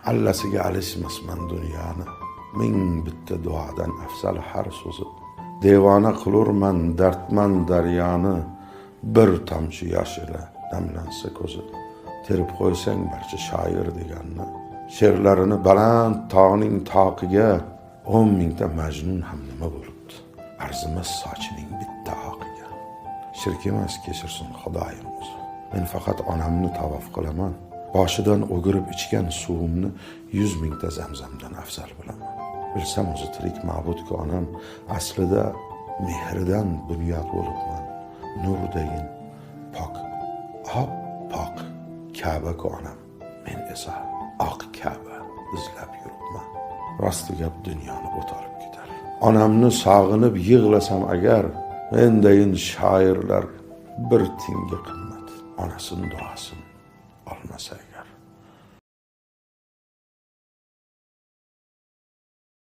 Allasiga alishmasman dunyoni, ming bitta duodan afzal har so'zi. Devona qilurman dardman daryoni, bir tomchi yosh ila damlansa ko'zi. Terib qo'ysang barcha shoir deganni, she'rlarini baland tog'ning toqiga, 10 mingta majnun ham nima bo'libdi, arzimas sochining bitta oqiga. Shirk emas, kechirsin Xudoyim o'zi, men faqat onamni tavof qilaman. Boshidan o'girib ichgan suvimni 100 mingta zamzamdan afzal bilaman. Bilsam o'zi tirik ma'budku onam, aslida mehridan bunyod bo'libman. Nurdayin pok, oppoq Ka'ba-ku onam, men esa oq Ka'ba izlab yuribman. Rosti gap, dunyoni o't olib ketar. Onamni sog'inib yig'lasam agar, mendayin shoirlar bir tiyinga qimmat, onasini duosini olmasa agar.